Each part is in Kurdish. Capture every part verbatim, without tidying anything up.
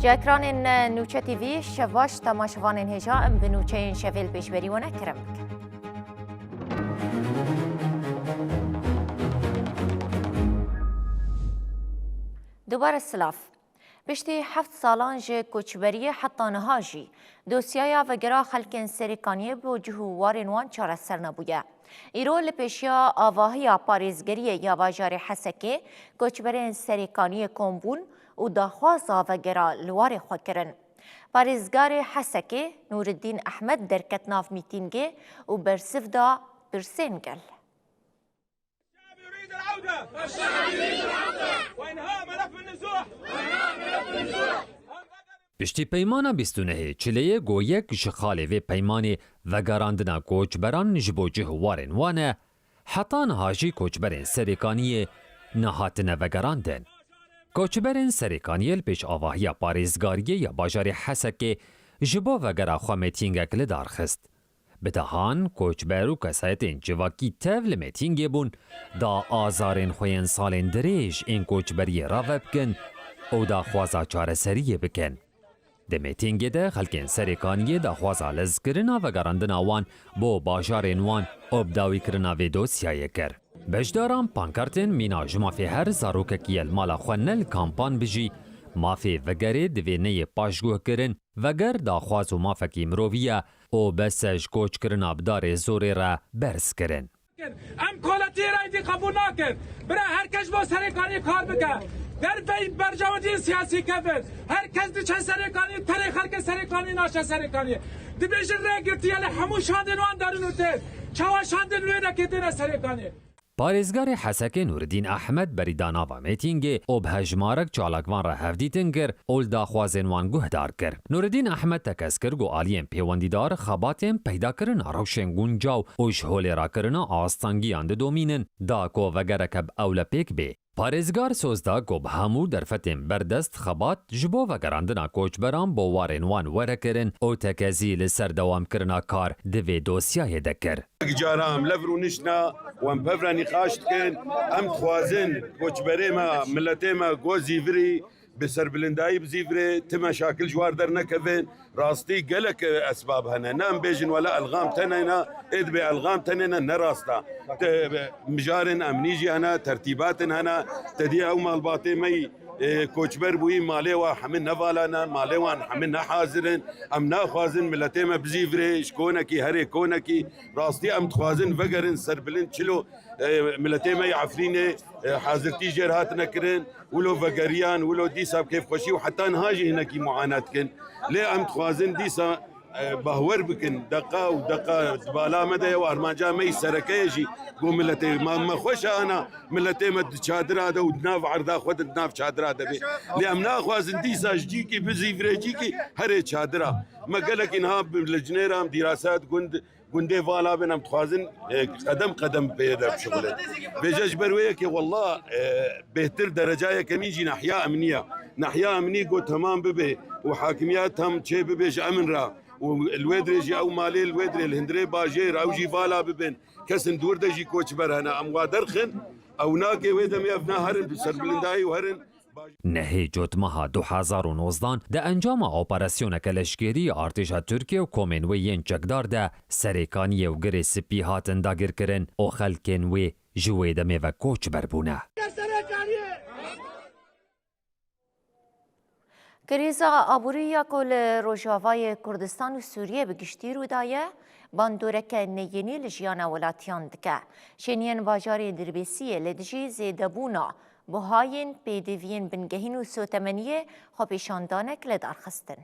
Ekranên Nûçe T V, şev baş temaşevanên hêja, em bi nûçeyên şevê li pêşberî we ne kerem bikin. Dubare silav. Piştî heft salan ji koçberiyê heta niha jî dosyaya vegera xelkên Serêkaniyê bo cih û warên wan çareser nebûye. Îro li pêşiya avahiya parêzgeriyê ya bajarê Hesekê koçberên Serêkaniyê kom bûn û daxwaza vegera li warê xwe kirin. Parêzgarê Hesekê Nûriddîn Ehmed derket nav mîtîngê û bersiv da pirsên gel. الشعب يريد العودة. الشعب يريد العودة. وإنهاء ملف النزوح. وإنهاء ملف النزوح. Piştî peymana bîst û nehê Çileyê, go yek ji xalê vê peymanê vegerandina koçberan ji bo cih û warên wan e, heta niha jî koçberên Serêkaniyê nehatine vegerandin. Koçberên Serêkaniyê li pêş avahiya parêzgariyê ya bajarê Hesekê ji bo vegera xwe mêtîngek li dar xist. Bi dehan koçber û kesayetên civakî tev li mêtîngê bûn, da azarên xwe yên salên dirêj ên koçberiyê rave bikin û daxwaza çareseriyê bikin. Di mêtîngê de xelkên Serêkaniyê daxwaza lezkirina vegerandina wan bo bajarên wan û bidawîkirina vê dosyayê kir. Beşdaran pankartên mîna ji mafê her zarokekî ye li mala xwe ne li kampan bijî, mafê vegerê divê neyê paşguhkirin, veger daxwaz û mafekî mirovî ye û bes e ji koçkirina bi darê zorê re berz kirin. Em koletiyê re êdî qebûl nakin. Bira her kes bo Serêkaniyê kar bike. Derveyî berjewendiyên siyasî kevin. Her kes diçe Serêkaniyê, tenê xelkê Serêkaniyê naçe Serêkaniyê. Dibêjin rê girtiye lê hemû şandên wan derin û tên. Çawa şandên wê neke têne Serêkaniyê? Parêzgarê Hesekê Nûriddîn Ehmed berî da nava mêtîngê û bi hejmarek çalakvan re hevdîtin kir û li daxwazên wan guhdar kir. Nûriddîn Ehmed tekez kir ku aliyên pêwendîdar xebatên peydakirina rewşên guncaw û ji holê rakirina astangiyan didomînin, da ku vegereke bi ewle pêk bê. Parêzgar soz da ku bi hemû derfetên berdest xebat ji bo vegerandina koçberan bo warên wan were kirin û tekezî li ser dewamkirina kar di vê dosyayê de kir. Cara em lev rûniştine, em pevre nîqaş dikin. Em dixwazin koçberê me, miletê me go zîvirî, bi serbilindayî bi zîvirê, ti meşakil ji war dernekevin. Rastî gelek esbab hene. Ne em bêjin wela elxam tenê ne, ê dibê elxam tenê ne, ne rast e. Te-, mijarên emnî jî hene, tertîbatin hene. Te dî ew malbatê me yî, e, koçber bûyî, malê wan hemî ne vala ne, malê wan hemî ne hazir in. Em naxwazin miletê me bizîvirê, ji konekî herê konekî. Rastî em dixwazin vegerin serbilind çilo, e, miletê me yê Efrînê, e, hazirtî jêr hatine kirin. Wilo vegeriyan, wilo dîsa bi kêfxweşî û heta niha jî hinekî muanat dikin. Lê em dixwazin dîsa, e, bahwer bikin, deqa û deqa di bala me de ye û armanca me yî sereke ye jî ku miletê me, me xweş e ana miletê me di çadira de û di nav erda xwe de di nav çadira de bê. Lê em naxwazin dîsa ji cîkî bizîvirê cîkî herê çadira. Me gelekî niha bi licnêra em dîrasat gund Gundê vala bin em dixwazin, e, qedem qedem pê de bişuxulin. Vêce ji ber wê yekê wela, e, bêhtir dereca yekemîn jî nahiya emnî ye. Nahiya emnî got temam bibe û hakimiyet tam çê bibe ji emin re û li wê dirê jî ew malê li wê dirê li hundirê bajêr ew jî vala bibin. Kesin dûr de jî koçber hene. Em wa derxin, ew nakê wê demê ev ne herin bi serbilindayî û herin. Nehê Cotmeha du hezar û nozdan di encama operasyoneke leşkerî ya artêşa Tirkiye û komên wê yên çekdar de Serêkaniyê û Girê Spî hatin dagirkirin û xelkên wê ji wê demê ve koçber bûne. Krîza aborî ya ku li Rojavayê Kurdistan û Sûriyê bi giştî rû daye, bandoreke neyênî li jiyana welatiyan dike. Şêniyên bajarê Dirbêsiyê li dijî zêdebûna buhayên pêdiviyên bingehîn û sotemeniyê xwepêşandanek li dar xistin.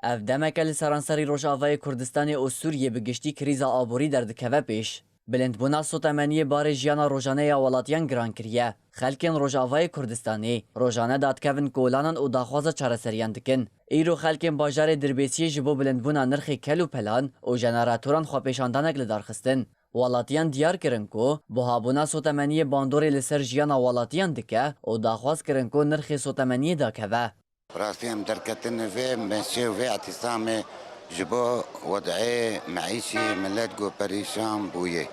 Ev demeke li seranserî Rojavayê Kurdistanê û Sûriyê bi giştî krîza aborî derdikeve pêş. Bilindbûna sotemeniyê barê jiyana rojane ya welatiyan giran kiriye. Xelkên Rojavayê Kurdistanê rojane dadikevin kolanan û daxwaza çareseriyan dikin. Îro xelkên bajarê Dirbêsiyê ji bo bilindbûna nirxê kel û pelan û jeneratoran xwepêşandanek li dar xistin. Welatiyan diyar kirin ku buhabûna sotemeniyê bandorê li ser jiyana welatiyan dike û daxwaz kirin ku nirxê sotemeniyê dakeve. Bi rastî em derketin vê mescê û vê îtîsamê ji bo wed'ê meîşî milet ku perîşan bûye.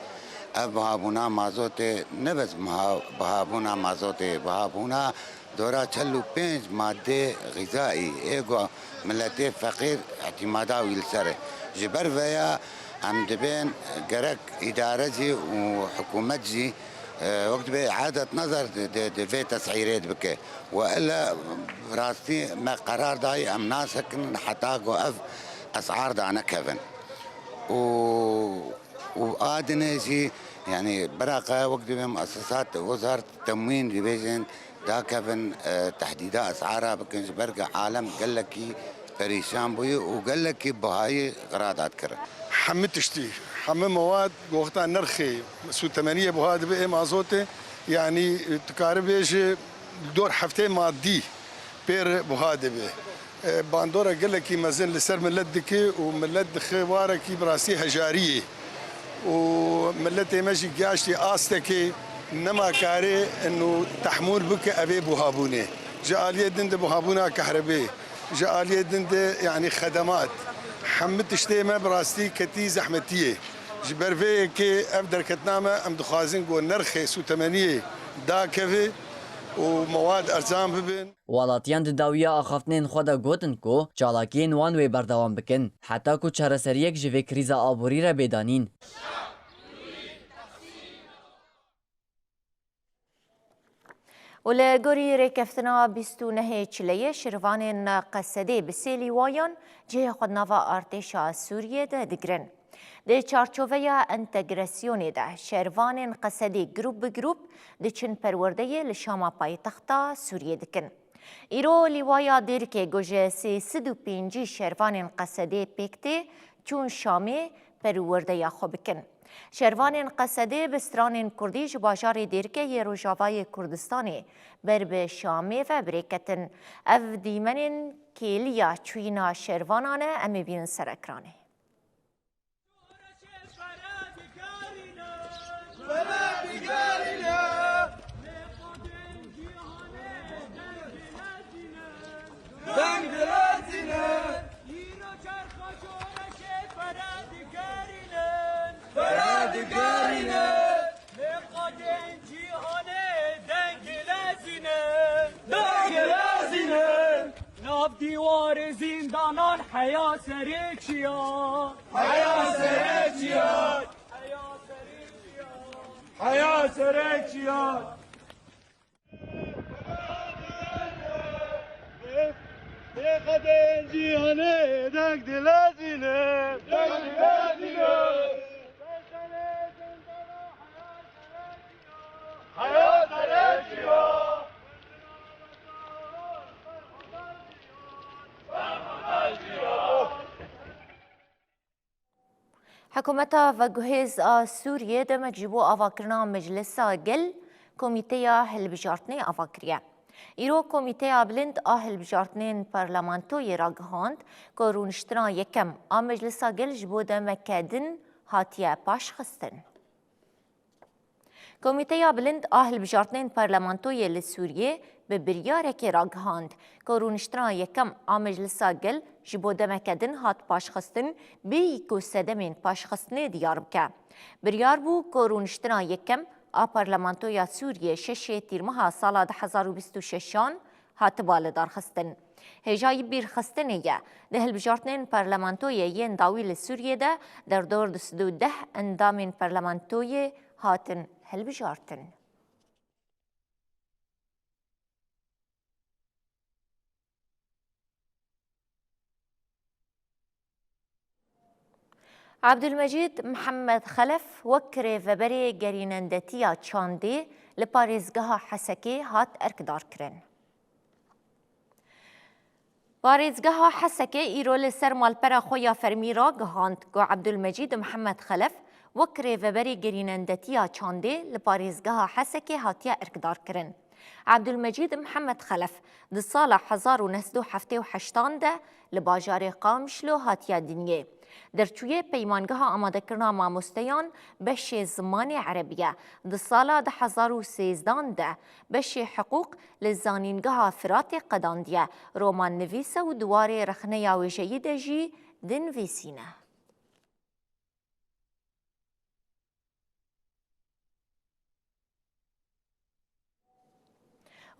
Ev bihabûna mazotê ne bes biha-, bihabûna mazotê, bihabûna dora çel û pênc madê xîzaî ê ku miletê feqîr îtîmada wî li ser e. Ji ber vêya em dibên gerek îdare jî û hikûmet jî, e, wek dibê îadet nezar di, di, di vê tesîrê bike. We ile rastî me qerar dayî em nasekin heta ku ev esar danekevin. Û û a dinê jî, yanî, biraqa wek dibê muessesat wezart temwîn dibêjin, dakevin, e, tehdîda esara bikin, ji ber ku alem gelekî perîşan bûye û gelekî bihayî qira dadikirin. Hemî tiştî, hemî mewad goxta nirxê sûtemeniyê buha dibe ê mazotê, yanî, tu karî bêjî li dor heftê madî pê re buha dibe. E, bandora gelekî mezin li ser milet dike û milet dixe warekî bi rastî hejariyê. Û miletê me jî gihaştî astekê nema karê ino tehmûl bike evê buhabûnê. Ji aliyê din de buhabûna kahrebê, ji aliyê din de, yanî, xedemat. Hemî tiştê me bi rastî ketî zehmetiyê. Ji ber vê yekê ev derketina me, em dixwazin ku nirxê sûtemeniyê dakeve û mewad erzan bibin. Welatiyan di dawiya axaftinên xwe de gotin ku çalakiyên wan wê berdewam bikin, heta ku çareseriyek ji vê krîza aborî re bê danîn. Û li gorî rêkeftina bîst û nehê Çileyê, şervanên Qesedê bi sê lîwayan cihê xwe di nava artêşa Sûriyê de digirin. Di çarçoveya entegrasyonê de şervanên Qesedê grûp bi grûp diçin perwerdeyê li Şama paytexta Sûriyê dikin. Îro lîwaya Dêrikê ku ji sê sed û pêncî şervanên Qesedê pêk tê, çûn Şamê perwerdeya xwe bikin. Şervanên Qesedê bi stranên kurdî ji bajarê Dêrikê yê Rojavayê Kurdistanê ber bi Şamê ve birêketin. Ev dîmenên kêliya çûyîna şervanan e, em ê bînin ser ekranê. Deng dilezînin. Îro çerxa şoreşê fera digerînin. Fera digerînin. Lê qadên cîhanê deng dilezînin. Deng dilezînin. Nav dîwarê zîndanan heya serê çiya. Heya serê çiya. Heya serê çiya. Heya serê çiya. Bê qedên cîhanê deng dilezîne. Deng dilezîne. Heya serê çiya. Hikûmeta veguhêz a Sûriyê demek ji bo avakirina Meclisa Gel Komîteya Hilbijartinê ava kiriye. Îro Komîteya Bilind a Hilbijartinên Parlamentoyê ragihand ku rûniştina yekem a Meclisa Gel ji bo demeke din hatiye paşxistin. Komîteya Bilind a Hilbijartinên Parlamentoyê li Sûriyê bi biryarekê ragihand ku rûniştina yekem a Meclisa Gel ji bo demeke din hat paşxistin, bêyî ku sedemên paşxistinê diyar bike. Biryar bû ku rûniştina yekem a Parlamentoya Sûriyê şeşê Tîrmeha sala du hezar û bîst û şeşan hatiba lidarxistin. Hêjayî bîrxistinê ye. Di hilbijartinên parlamentoyê yên dawî li Sûriyê de derdor du sed û deh endamên parlamentoyê hatin hilbijartin. Abdulmecîd Mihemed Xelef wek rêveberê gerînendetiya çandê li parêzgeha Hesekê hat erkdarkirin. Parêzgeha Hesekê îro li ser malpera xwe ya fermî ragihand ku Abdulmecîd Mihemed Xelef wek rêveberê gerînendetiya çandê li parêzgeha Hesekê hatiye erkdarkirin. Abdulmecîd Mihemed Xelef di sala hezar û neh sed û heftê û heştan de li bajarê Qamişlo hatiye dinyê. Derçûyê Peymangeha Amadekirina Mamosteyan beşê zimanê erebî ye. Di sala du hezar û sêzdan de beşê hiqûq li Zanîngeha Firatê qedandiye. Romannivîs e û di warê rexneya wêjeyî de jî dinivîsîne.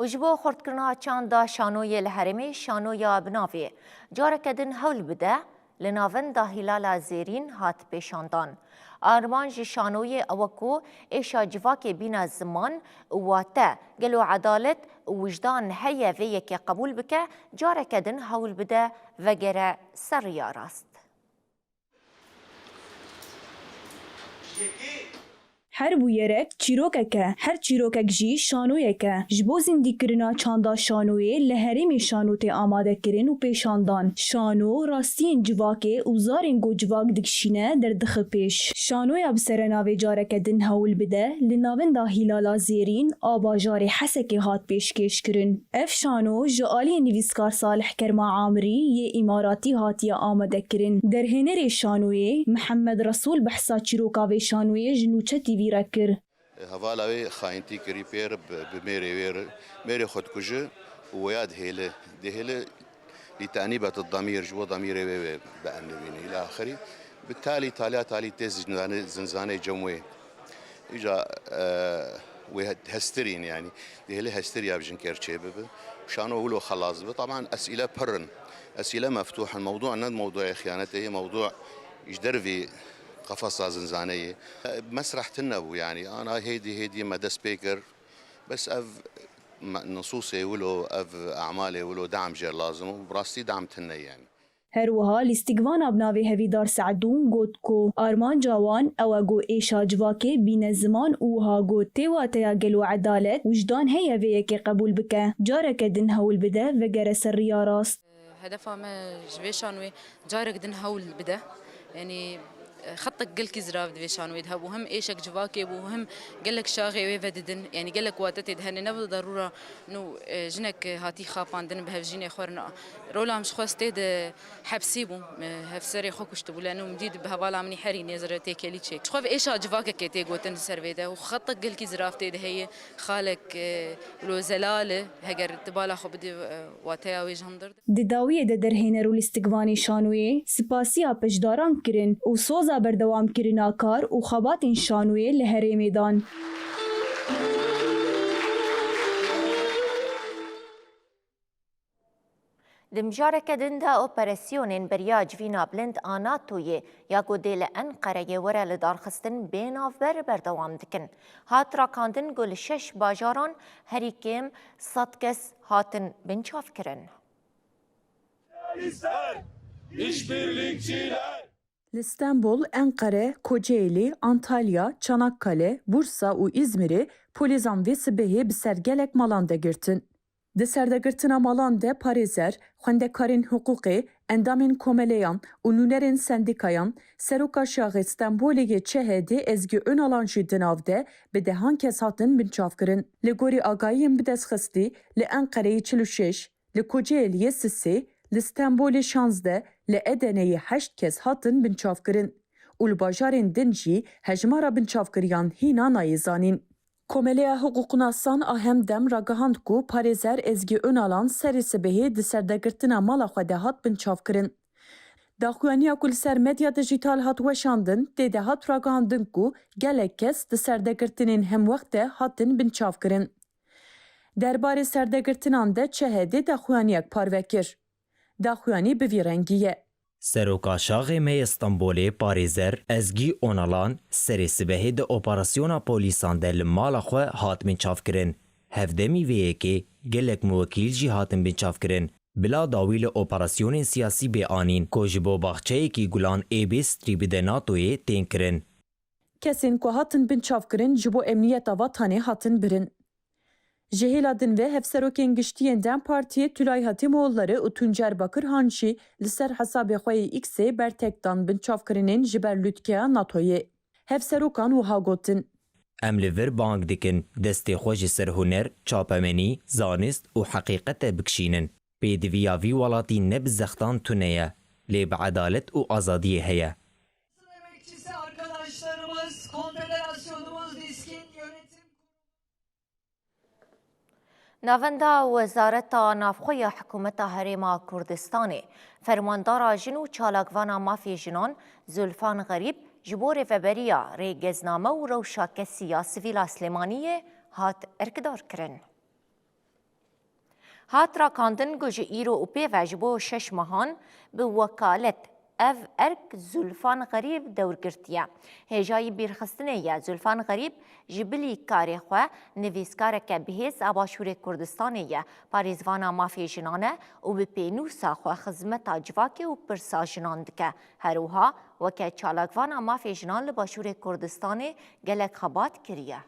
Û ji bo xurtkirina çanda şanoyê li herêmê, şanoya bi navê Careke din hewl bide, li navenda Hîlala Zêrîn hat pêşandan. Arman ji şanoyê ew e ku êşa civakê bîne ziman û wate, gelo edalet û wijdan heye vê yekê qebûl bike, careke din hewl bide vegere ser riya rast. Her bûyerek çîrokek e, her çîrokek jî şanoyek e. Ji bo zîndîkirina çanda şanoyê li herêmê şano tê amadekirin û pêşandan. Şano, rastiyên civakê û zarên ku civak dikişîne derdixe pêş. Şanoya bi serenavê Careke din hewl bide li navenda Hîlala Zêrîn a bajarê Hesekê hat pêşkêşkirin. Ev şano ji aliyê nivîskar Salih Kerma Amirî yê Îmaratî hatiye amadekirin. Derhênerê şanoyê Mihemed Resûl behsa çîroka vê şanoyê ji Nûçe T V re kir. Hevala wê xayintî kirî pê re bi, bi mêrê wê re, mêrê xwe dikuje û wêya dihêle. Dihêle lî tenîbet damîr ji bo damîrê wê wê bienivîne. Îla axirî bi talî taliya talî tê zinzanê, zinzanê cem wê. Îca e, wê hestirîn yanî. Dihêle hestiriya bi jinker çêbibe. Şano wilo xelas bi. Taban esîle pir in. Esîle meftûh in. Mewdû ne mewdûyê xiyanetê ye. Mewdû ji dervî qefesa zinzaneyê. Mesreh tune bû yanî. Ana hêdî hêdî me dest pê kir. Bes ev me- nisûsê wilo, ev emalê wilo dam jê lazim û bi rastî dam tune ye yanî. Her wiha lîstikvana bi navê Hevîdar Se'dûn got ku armanca wan ew e ku êşa civakê bîne ziman û wiha got, tê wateya gelo edalet, wijdan heye vê yekê qebûl bike, careke din hewl bide vegere ser riya rast. Hedefa me ji vê şanwê carek din hewl bide. Yanî xetek gelkî zirav di vê şanwê de hebû. Hem êşek civakê bû, hem gelek şaxê wê vedidin. Yanî gelek wate tê de hene. Ne bi darûra nû, e, jinek hatî xapandin bi hevjînê xwe re. Rola min ji xwe stê de hepsî bû. E, hevserê xwe kuştibû. Lê nû min dî bi hevala min î herî nêz re têkelî çêk. Ji xwe ve êşa civakekê tê gotin li ser vê de. Û xetek gelkî zirav tê de heye. Xalek, e, wilo zelal e. Heger tu bala xwe bidî, e, wateya wê ji hundir. Di dawiyê de derhêner û lîstikvanê şanoyê spasiya piştdaran kirin û soza berdewamkirina kar û xebatên şanoyê li herêmê dan. Di mijareke din de operasyonên beriya civîna bilind a NATOyê ya ku dê li Enqereyê were lidarxistin bê navber berdewam dikin. Hat rakandin ku li şeş bajaran herî kêm sed kes hatin binçavkirin. Li Stenbol, Enqere, Kocaeli, Antalya, Çanakkale, Bursa û Îzmîrê polîsan vê sibehê bi ser gelek malan de girtin. Di serdegirtina malan de parêzer, xwendekarên hiqûqê, endamên komeleyan û nûnerên sendîkayan, Seroka Şaxê Stenbolê yê C H D Ezgî Onalan jî di nav de bi dehan kes hatin binçavkirin. Li gorî agahiyên bidestxistî, li Enqereyê çil û şeş, li Kocaeliyê sisê, li Stenbolê şazdeh, li Edeneyê heşt kes hatin binçavkirin û li bajarên din jî hejmara binçavkiriyan hîna nayê zanîn. Komeleya Hiqûqnasan a Hemdem ragihand ku parêzer Ezgî Onalan serê sibehê di serdegirtina mala xwe de hat binçavkirin. Daxuyaniya ku li ser medya dijîtal hat weşandin, tê de hat ragihandin ku gelek kes di serdegirtinên hemwext de hatin binçavkirin. Derbarê serdegirtinan de C H D daxuyaniyek parve kir. Daxuyanî bi vî rengî ye. Seroka Şaxê me yê Stenbolê parêzer Ezgî Onalan serê sibehê di operasyona polîsan de li mala xwe hat binçavkirin. Hevdemî vê yekê gelek muwekîl jî hatin binçavkirin. Bila dawî li operasyonên siyasî bê anîn ku ji bo baxçeyekî gulan ê bê strî bide NATOyê tên kirin. Kesên ku hatin binçavkirin ji bo emniyeta vatanê hatin birin. Ji hêla din ve hevserokên giştî yên DEM Partiyê Tülay Hatimoğulları û Tuncer Bakırhan jî li ser hesabê xwe yê X'ê bertek dan binçavkirinên ji ber lûtkeya NATOyê. Hevserokan wiha gotin. Em li vir bang dikin destê xwe ji ser huner, çapemenî, zanist û heqîqete bikişînin. Pêdiviya vî welatî ne bi zextan tune ye, lê bi edalet û azadiyê heye. Emekçisi arkadaşlarımız, Konfederasyonumuz, Diskin Yönetim Navenda Wezareta Navxwe ya Hikûmeta Herêma Kurdistanê, Fermandara Jin û Çalakvana Mafê Jinan Zulfan Xerîb ji bo rêveberiya rêgezname û rewşa kesî ya sivîla Silêmaniyê hat erkdar kirin. Hat rakandin ku ji îro û pê ve ji bo şeş mehan bi wekalet ev erk Zulfan Xerîb dewr girtiye. Hêjayî bîrxistinê ye. Zulfan Xerîb ji bilî karê xwe nivîskareke bihêz a Başûrê Kurdistanê ye, parêzvana mafê jinan e û bi pênûsa xwe xizmeta civakê û pirsa jinan dike. Her wiha weke çalakvana mafê jinan li Başûrê Kurdistanê gelek xebat kiriye.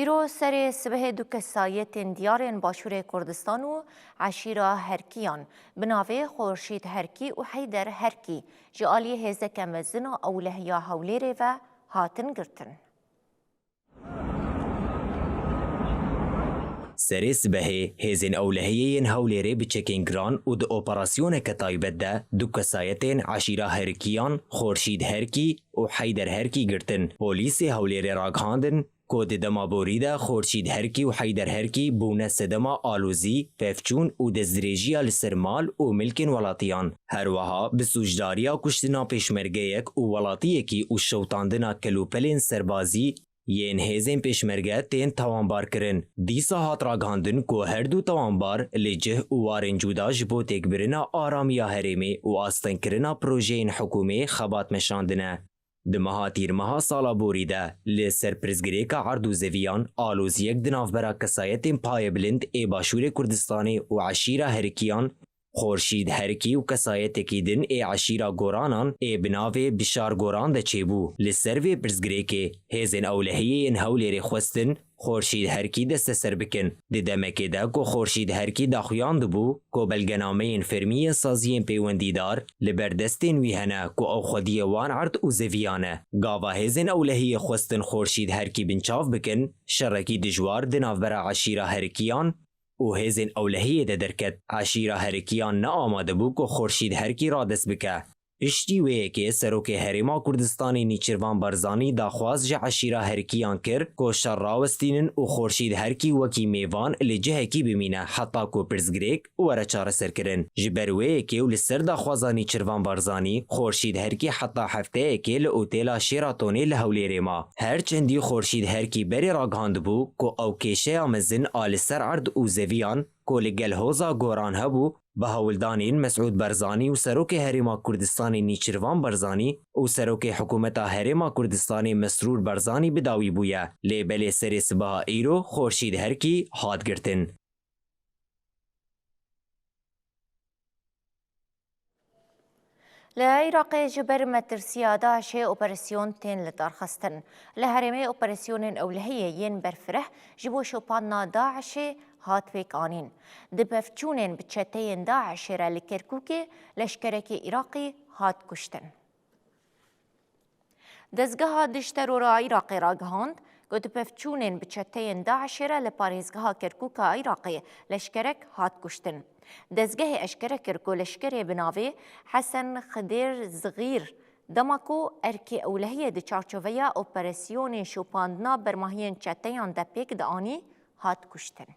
Îro serê sibehê du kesayetên diyar ên Başûrê Kurdistan û eşîra Herkiyan bi navê Xorşîd Herkî û Heyder Herkî ji aliyê hêzeke mezin a Ewlehiya Hewlêrê ve hatin girtin. Serê sibehê hêzên ewlehiyê yên Hewlêrê bi çekên giran û di operasyoneke taybet de du kesayetên eşîra Herkiyan, Xorşîd Herkî û Heyder Herkî girtin. Polîsê Hewlêrê ragihandin ku di dema borî de Xorşîd Herkî û Heyder Herkî bûne sedema alozî, pevçûn û destdirêjiya li ser mal û milkên welatiyan. Her wiha bi sûcdariya kuştina pêşmergeyek û welatiyekî û şewitandina kelûpelên serbazî yên hêzên pêşmerge tên tawanbarkirin. Dîsa hat ragihandin ku her du tawanbar li cih û warên cuda ji bo têkbirina aramiya herêmê û astengkirina projeyên hikûmê xebat meşandine. Di meha Tîrmeha sala borî de li ser pirsgirêka erd û zeviyan aloziyek di navbera kesayetên payebilind ê Başûrê Kurdistanê û eşîra Herikiyan, Xorşîd Herkî û kesayetekî din ê eşîra Goranan ê bi navê Bişar Goran de çêbû. Li ser vê pirsgirêkê hêzên ewlehiyê yên Hewlêrê xwestin Xorşîd Herkî desteser bikin. Di demekê de ku Xorşîd Herkî daxuyan dibû ku belgenameyên fermî yên saziyên peywendîdar li ber destên wî hene ku ew xwediyê wan erd û zeviyan e. Gava hêzên ewlehiyê xwestin Xorşîd Herkî binçav bikin, şerekî dijwar di navbera eşîra Herikiyan û hêzên ewlehiyê de derket. Eşîra Herikiyan ne amade bû ku Xorşîd Herkî radest bike. Piştî wê yekê Serokê Herêma Kurdistanê Nîçirvan Barzanî daxwaz ji eşîra Herikiyan kir ku şer rawestînin û Xorşîd Herkî wekî mêvan li cihekî bimîne heta ku pirsgirêk were çareserkirin. Ji ber wê yekê û li ser daxwaza Nîçirvan Barzanî, Xorşîd Herkî heta hefteyekê li Otêla Sheratonê li Hewlêrê ma. Her çendî Xorşîd Herkî berê ragihandibû ku ew kêşeya mezin a li ser erd û zeviyan ku li gel hoza Goran hebû, bi hewldanên Mesûd Barzanî û Serokê Herêma Kurdistanê Nîçirvan Barzanî û Serokê Hikûmeta Herêma Kurdistanê Mesrûr Barzanî bi dawî bûye. Lê belê serê sibeha îro Xorşîd Herkî hat girtin. Li Iraqê ji ber metirsiya DAIŞê operasyon tên lidarxistin. Li herêmê operasyonên ewlehiyê yên berfireh ji bo şopandina DAIŞê hat pêk anîn. Di pevçûnên bi çeteyên DAIŞê re li Kerkûkê leşkerekî Iraqî hat kuştin. Dezgeha Dijterora Iraqê ragihand ku di pevçûnên bi çeteyên DAIŞê re li parêzgeha Kerkûka Iraqê leşkerek hat kuştin. Dezgehê eşkere kir ku leşkerê bi navê Hesen Xidêr Zixîr, dema ku erkê ewlehiyê di çarçoveya operasyonên şopandina bermahiyên çeteyan de pêk dianî, hat kuştin.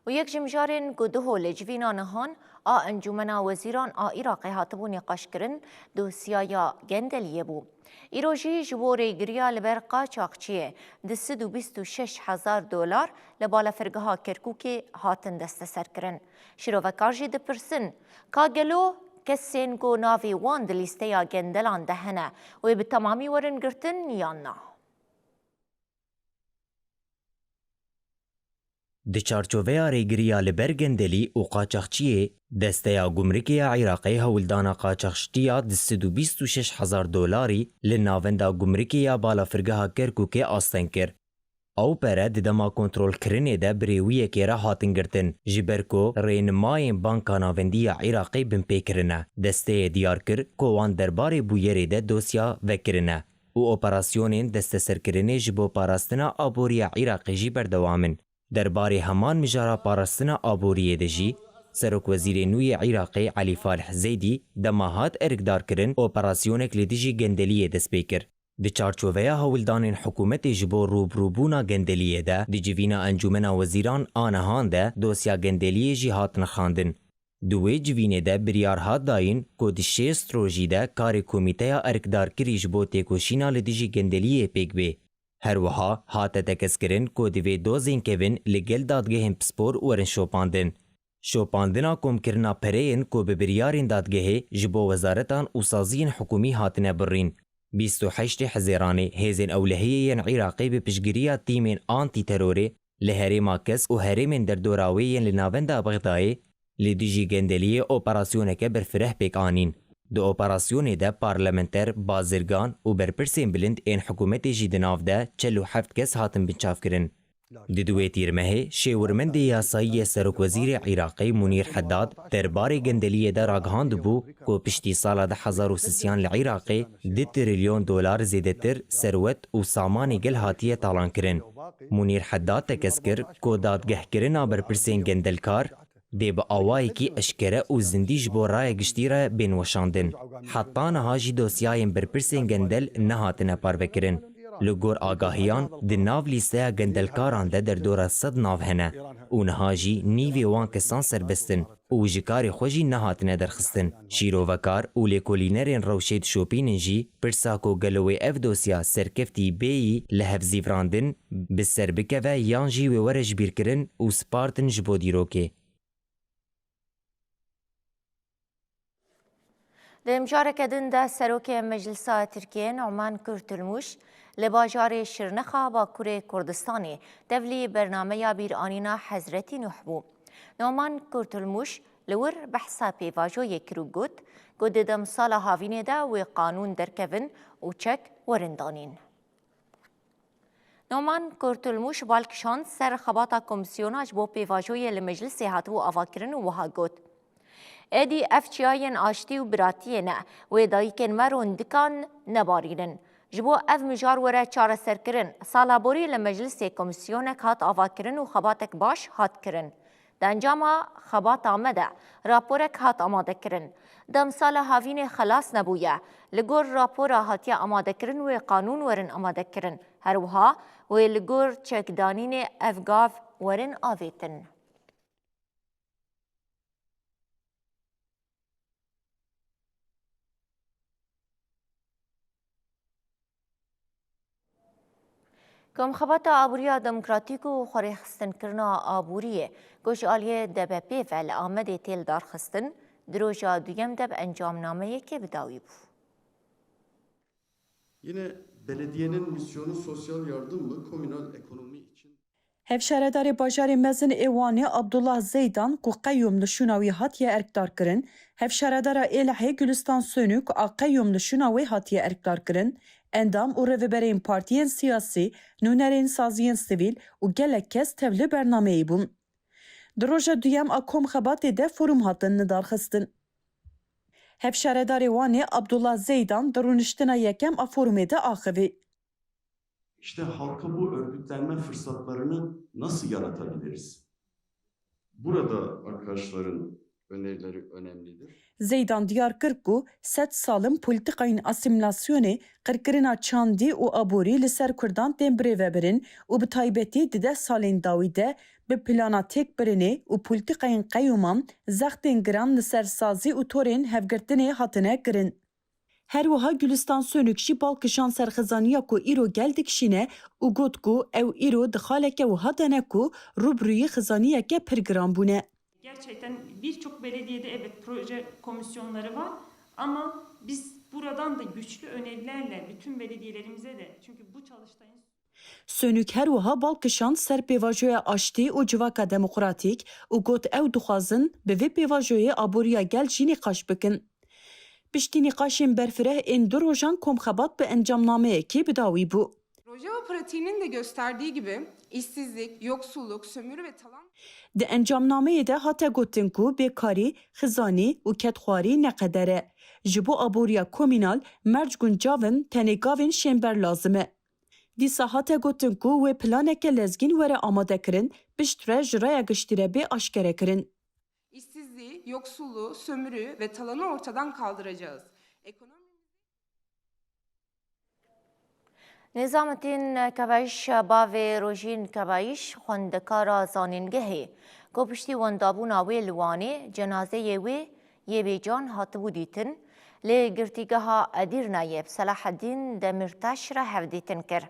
Û yek ji mijarên ku duho li civîna nihan a Encûmena Wezîran a Iraqê hatibû nîqaşkirin, dosyaya Gendeliyê bû. Îro jî ji bo rêgiriya li ber qaçaxçiyê du sed û bîst û şeş hezar dolar li balafirgeha Kerkûkê hatin desteserkirin. Şîrovekar jî dipirsin, ka gelo kesên ku navê wan di lîsteya gendelan de hene, wê bi temamî werin girtin yan na? Di çarçoveya rêgiriya li ber gendelî û qaçaxçiyê, Desteya Gumrikê ya Iraqê hewldana qaçaxçitiya du sed û bîst û şeş hezar dolarî li Navenda Gumrikê ya Balafirgeha Kerkûkê asteng kir. Ew pere di dema kontrolkirinê de bi rê wî yekê re hatin girtin, ji ber ku rênimayên Banka Navendî ya Iraqê binpê kirine. Desteyê diyar kir ku wan derbarê bûyerê de dosya vekirine û operasyonên desteserkirinê ji bo parastina aboriya Iraqê jî berdewam in. Derbarê heman mijara parastina aboriyê de jî, Serokwezîrê nû yê Iraqê Elî Falih Zeydî dema hat erkdarkirin, operasyonek li dijî gendeliyê dest pê kir. Di çarçoveya hewldanên hikûmetê ji bo rûbirûbûna gendeliyê de, di civîna Encûmena Wezîran a nihan de dosya gendeliyê jî hat nirxandin. Di wê civînê de biryar hat dayîn ku di şêst rojî de karê komîteya erkdarkirî ji bo têkoşîna li dijî gendeliyê pêk bê. Her wiha hate tekez kirin ku divê dozên kevin li gel dadgehên pispor werin şopandin. Şopandina komkirina pereyên ku bi biryarên dadgehê ji bo wezaretan û saziyên hikûmî hatine birîn, bîst û heştê Hezêranê hêzên ewlehiyê yên Iraqê bi piştgiriya tîmên antîterorê li herêma Kesk û herêmên derdora wê yên li navenda Bexdayê li dijî gendeliyê operasyoneke berfireh pêk anîn. Di operasyonê de parlamenter, bazirgan û berpirsên bilind ên hikûmetê jî di nav de çel û heft kes hatin binçavkirin. Di di wê tîrmehê şêwirmendê yasayî yê serokwezîrê Iraqê Munîr Heddad derbarê gendeliyê de ragihandibû ku piştî sala du hezar û sisiyan li Iraqê du trilyon dolar zêdetir serwet û samanê gel hatiye talankirin. Munîr Heddad tekez kir ku dadgehkirina berpirsên gendelkar dê bi awayekî eşkere û zindî ji bo raya giştî re bên weşandin. Heta niha jî dosyayên berpirsên gendel nehatine parvekirin. Li gor agahiyan, di nav lîsteya gendelkaran de derdora sed nav hene û niha jî nîvê wan kesan serbest in û ji karê xwe jî nehatine derxistin. Şîrovekar û lêkolînerên rewşê dişopînin jî pirsa ku gelo wê ev dosya serkeftî bêyî lihevzîvirandin, bi ser bikeve yan jî wê were jibîrkirin û spartin ji bo dîrokê. Di mijareke din de Serokê Meclisa Tirkiyê Numan Kurtulmuş li bajarê Şirnexa Bakurê Kurdistanê tevlî bernameya bîranîna Hezretî Nuh bû. Numan Kurtulmuş li wir behsa pêvajoyê kir û got ku di demsala havînê de wê qanûn derkevin û çek werin danîn. Numan Kurtulmuş bal kişand ser xebata komîsyona ji bo pêvajoyê li meclisê hatibû avakirin û wiha got, Êdî ev çiyayên aştî û biratiyê ne, wê dayikên me rûndikan nebarînin. Ji bo ev mijar were çareserkirin, sala borî li meclisê komîsyonek hat avakirin û xebatek baş hat kirin. Di encama xebata me de raporek hat amadekirin. Demsala havînê xelas nebûye. Li gor rapora hatiye amadekirin wê qanûn werin amadekirin. Her wiha wê li gor çekdanînê ev gav werin avêtin. Komxebata Aboriya Demokratîk û Xwerêxistinkirina Aboriyê ku ji aliyê D B P ve li Amedê tê lidarxistin, di roja duyem de bi encamnameyekê bi dawî bû. Yine belediyenin misyonu sosyal yardım mı, komünal ekonomi için? Hevşaredarê bajarê mezin ê Wanê Abdullah Zeydan ku qeyûm li şûna wî hatiye erkdarkirin, hevşaredara Êlihê Gulistan Sönük a qeyûm li şûna wê hatiye erkdarkirin, endam û rêveberên partiyên siyasî, nûnerên saziyên sivîl û gelek kes tevlî bernameyê bûn. Di roja duyem a komxebatê de forum hatin lidarxistin. Hevşaredarê Wanê Abdullah Zeydan di rûniştina yekem a forumê de axivî. İşte halka bu örgütlenme fırsatlarını nasıl yaratabiliriz? Burada arkadaşların önerileri önemlidir. Zeydan diyar kir ku sed sal in polîtîkayên asîmîlasyonê, qirkirina çandî û aborî li ser Kurdan tên birêvebirin û bi taybetî di deh salên dawî de bi plana têkbirinê û polîtîkayên qeyûman zextên giran li ser sazî û torên hevgirtinê hatine kirin. Her wiha Gulistan Sönük jî bal kişand ser xizaniya ku îro gel dikişîne û got ku ew îro di xaleke wiha de ne ku rûbirûyî xizaniyeke pir giran bûne. Gerçekten birçok belediyede evet proje komisyonları var ama biz buradan da güçlü önerilerle bütün belediyelerimize de, çünkü bu çalıştayın Sönük her wiha bal kişand ser pêvajoya aştî û civaka demokratîk û got ew dixwazin bi vê pêvajoyê aboriya gel jî nîqaş bikin. Piştî nîqaşên berfireh ên du rojan komxebat bi encamnameyekê bi dawî bû. Rojava pratiğinin de gösterdiği gibi işsizlik, yoksulluk, sömürü ve talan Di encamnameyê de hate gotin ku bêkarî, xizanî û kedxwarî neqeder e. Ji bo aboriya komînal merc guncav in, tenê gavên şênber lazim e. Dîsa hate gotin ku wê planeke lezgîn were amadekirin, piştre ji raya giştî re bê aşkerekirin. İşsizliği, yoksulluğu, sömürüyü ve talanı ortadan kaldıracağız. Ekonomi Nizametîn Kebayîş, bavê Rojîn Kebayîş, xwendekara zanîngehê ku piştî wendabûna wê li Wanê cenazeyê wê yê bêcan hatibû dîtin, li girtîgeha Edîrnayê bi Selaheddîn Demîrtaş re hevdîtin kir.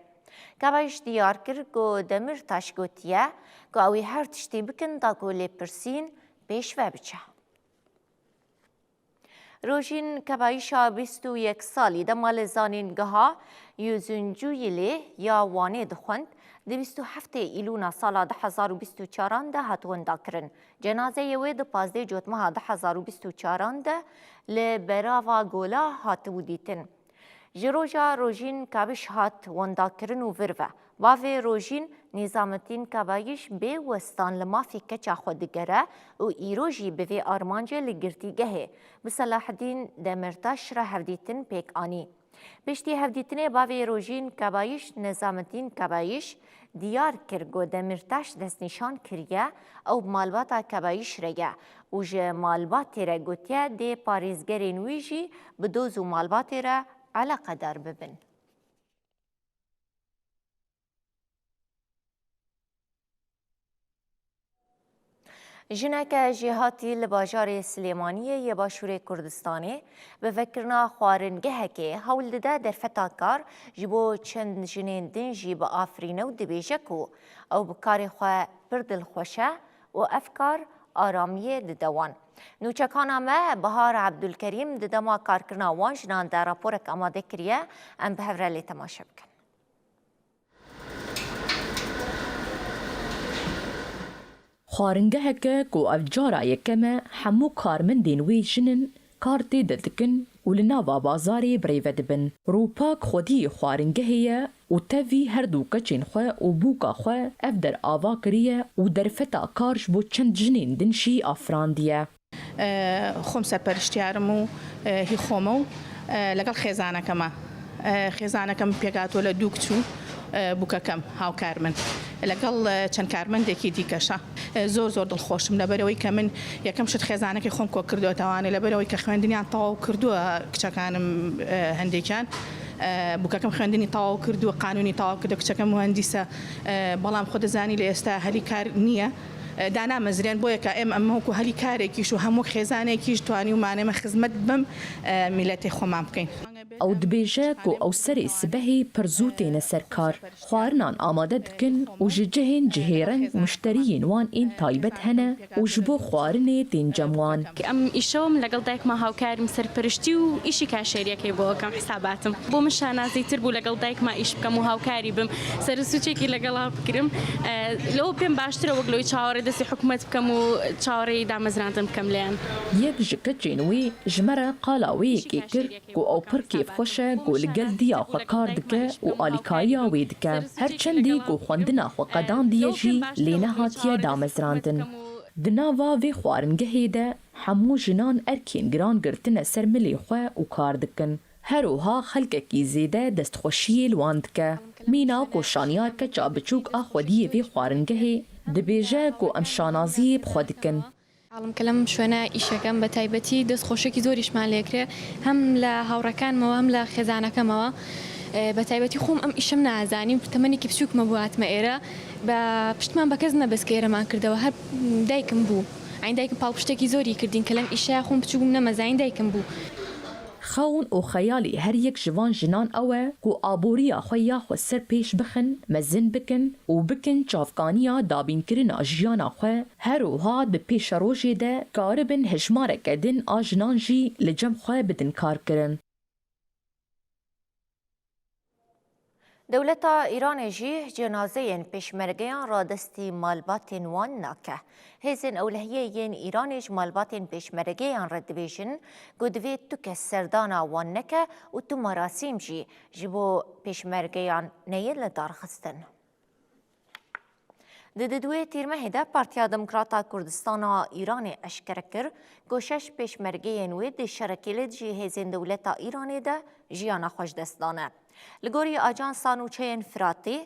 Kebayîş diyar kir ku Demîrtaş gotiye ku ew ê her tiştî bikin da ku lêpirsîn pêş ve biçe. Rojîn Kebayîşa bîst û yek salî dema li zanîngeha Yüzüncü Yili ya Wanê dixwend, di bîst û heftê Îlûna sala du hezar û bîst û çaran de hat windakirin. Cenazeyê wê di pazdeh Cotmeha du hezar û bîst û çaran de li Berava Gola hatibû dîtin. Ji roja Rojîn Kabiş hat wendakirin û vir ve. Bavê Rojîn, Nîzametîn Kabayîş, bê westan li mafê keça xwe digere û îro jî bi vê armancê li girtîgehê bi Selaheddîn Demirtaş re hevdîtin pêk anî. Piştî hevdîtinê bavê Rojîn Kabayîş, Nizametîn Kabayîş, diyar kir ku Demirtaş destnîşan kiriye, ew bi malbata Kabayîş re ye û ji malbatê re gotiye dê parêzgerên wî jî bi doz û malbatê re eleqedar bibin. Jineke jêhatî li bajarê Silêmaniyê yê Başûrê Kurdistanê bi vekirina xwaringehekê hewl dide derfeta kar ji bo çend jinên din jî biafirîne û dibêje ku ew bi karê xwe pir dilxweş e û ev kar aramiyê dide wan. Nûçekana me Bahar Ebdulkerîm di dema karkirina wan jinan de raporek amade kiriye, em bi hev re lê temaşe bikin. Xwaringeheke ku ev cara yekem e hemû karmendên wê jin in, kar tê de dikin û li nava bazarê birêve dibin. Rûpak xwediyê xwaringehê ye û tevî her du keçên xwe û bûka xwe ev der ava kiriye û derfeta kar ji bo çend jinên din jî afirandiye. خۆم سەرپەرشتیارم و هی خۆمە و لەگەڵ خێزانەکەمە. خێزانەکەم پێکاتوە لە دوو کچ و بووکەکەم هاوکار من لەگەڵ چەند کارمەندێکی دیکەشە. زۆر زۆر دڵخۆشم لەبەرەوەی کە من یەکەم شت خێزانەکەی خۆم کۆ کردوتەوانێ لەبەرەوەی کە خوێندنیان تەواو کردووە کچەکانم هەندێکیان بووکەکەم خوێندنی تەواو کردووە قانونی تەواو کردە کچەکەم مهندیسە بەڵام خۆ دەزانی لە ئێستا هەلی کار نییە دانامەزرێن بۆیە کە ئێمە ئەمە وەکو هەلی کارێکیش و هەموو خێزانێکیش توانی و مانێمە خزمەت بم میلەتی خۆمان بکەین. ئەو دبێژە کو ئەو سەرێ سبەهی پڕ زوو تێنە سەر کار، خوارنان ئامادە دکن و ji cihên cihêreng muşteriyên wan ên taybet hene û ji bo xwarinê tên cem wan. ئەم ئیشەوەم لەگەڵ دایکما هاوکاریم سەرپەرشتی و ئیشی کاشێریەکەی بۆ ئەکەم حساباتم بۆ من شانازی تر بوو لەگەڵ دایکما ئیش بکەم و هاوکاری بم سەر سوچێکی لەگەڵا بکرم لەوە پێم باشترە وەک لەوەی چاوەڕێ دەستی حکوومەت بکەم و چاوەڕێی دامەزراندن بکەم لێیان. Yek ji keçên wî ji me re qala wê yekê kir ku ew pir kêfxweş e ku li gel diya xwe kar dike û alîkariya wê dike. Her çendî ku xwendina xwe qedandiye jî lê nehatiye damezrandin. Di nava vê xwaringehê de hemû jinan erkên giran girtine ser milê xwe û kar dikin. Her wiha xelkekî zêde destxweşiyê li wan dike. Mîna ku şaniyar keça biçûk a xwediyê vê xwaringehê dibêje ku em şanaziyê bi xwe dikin. ئاڵم کە لەم شوێنە ئیشەکەم بە تایبەتی دەست خۆشێکی زۆریشمان لێکرێ هەم لە هاوڕەکانمەوە هەم لە خێزانەکەمەوە بە تایبەتی خۆم ئەم ئیشم نازانیم تەمەنێکی بچووکمە بواتمە ئێرە بە پشتمان بە کەس نەبەست کە ئێرەمان کردەوە هەر دایکم بوو ئەین دایکم پاڵپشتێکی زۆری کردین کە لەم ئیشەیە خۆم بچووکم نەمەزانین دایکم بوو. Xewn û xeyalê her yek ji van jinan ew e ku aboriya xwe ya xwe ser pêş bixin, mezin bikin û bikin çavkaniya dabînkirina jiyana xwe, her wiha di pêşerojê de karibin hejmareke din a jinan jî li cem xwe bidin karkirin. Dewleta Îranê jî cenazeyên pêşmergeyan radestî malbatên wan nake. Hêzên ewlehiyê yên Îranê ji malbatên pêşmergeyan re dibêjin ku divê tu kes serdana wan neke û tu merasîm jî ji bo pêşmergeyan neyê lidarxistin. Di didûyê Tîrmehê de Partiya Demokrata Kurdistana Îranê eşkere kir ku şeş pêşmergeyên wê di şerekê li dijî hêzên dewleta Îranê de jiyana xwe ji dest dane. Li gorî ajansa nûçeyên Firatê,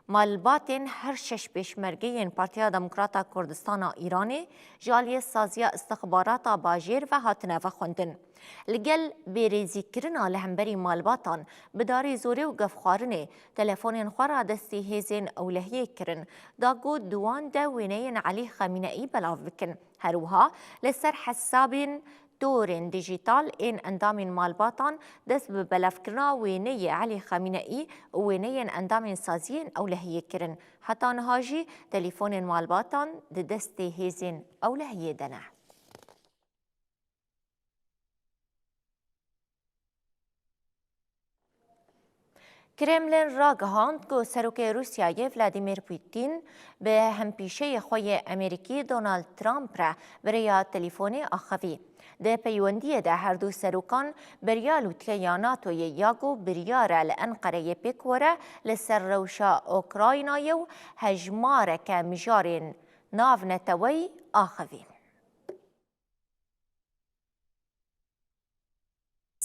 Malbatên her şeş pêşmergeyên Partiya Demokrata Kurdistana Îranê ji aliyê Saziya Istixbarata Bajêr ve hatine vexwendin. Li gel bêrêzîkirina li hemberî malbatan bi darê zorê û gefxwarinê telefonên xwe radestî hêzên ewlehiyê kirin, da ku di wan de wêneyên Elî Xemîneî belav bikin. Her wiha li ser hesabên torên dijîtal ên endamên malbatan dest bi belavkirina wêneyê Elî Xemîneî û wêneyên endamên saziyên ewlehiyê kirin. Heta niha jî telîfonên malbatan di destê hêzên ewlehiyê de ne. Kremlin ragihand ku Serokê Rûsyayê Vladimir Putin bi hempîşeyê xwe yê Amerîkî Donald Trump re bi rêya telîfonê axivî. Di peywendiyê de her du serokan beriya lûtkeya NATOyê ya ku biryar e li Enqereyê pêk were li ser rewşa Ukraynayê û hejmareke mijarên navneteweyî axivîn.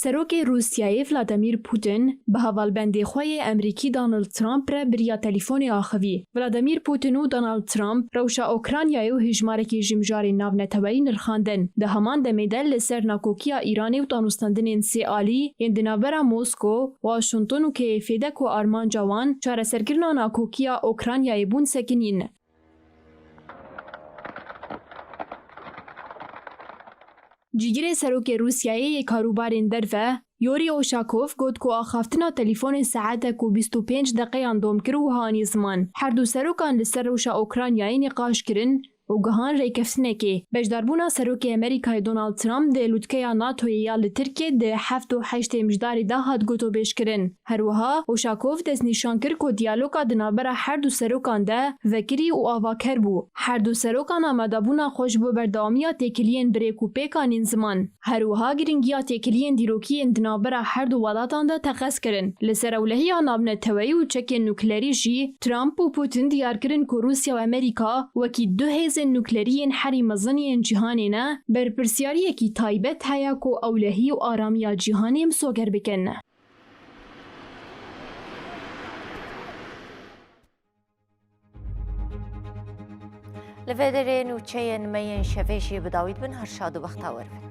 Serokê Rûsyayê Vladimir Putin bi hevalbendê xwe yê Amerîkî Donald Trump re bi riya telîfonê axivî. Vladimir Putin û Donald Trump rewşa Ukraynayê û hejmarekî ji mijarên navneteweyî nirxandin. Di heman demê de li ser nakokiya Îranê û danûstandinên sê alî yên di navbera Mosko, Washington û Keyefê de ku armanca wan çareserkirina nakokiya Ukraynayê bûn sekinîn. Cîgirê Serokê Rûsyayê yê Karûbarên Derve, Yuri Oshakov got ku axaftina telîfonê saetek û bîst û pênc deqeyan dom kir û hanî ziman. Her du serokan li ser rewşa Ukraynayê nîqaş kirin û gihan rêkeftinekê. Beşdarbûna Serokê Amerîkayê Donald Trump di lûtkeya NATOyê ya li Tirkiyê di heft û heştê Mijdarê de hat gotobêjkirin. Her wiha Oşakov destnîşan kir ku diyaloga di navbera her du serokan de vekirî û avaker bû. Her du serokan amadebûna xwe ji bo berdewamiya têkiliyên bi rêk û pêkan ên ziman. Her wiha giringiya têkiliyên dîrokî yên di navbera her du welatan de teqez kirin. Li ser ewlehiya navneteweyî û çekên nuklerî jî Trump û Putin diyar kirin ku Rûsya û Amerîka wekî du hêzên nuklerî yên herî mezin yên cîhanê ne, berpirsiyariyekî taybet heye ku ewlehî û aramiya cîhanê misoger bikin. Li vê derê nûçeyên me yên şevê jî bi dawî dibin, her şad û bextewar bin.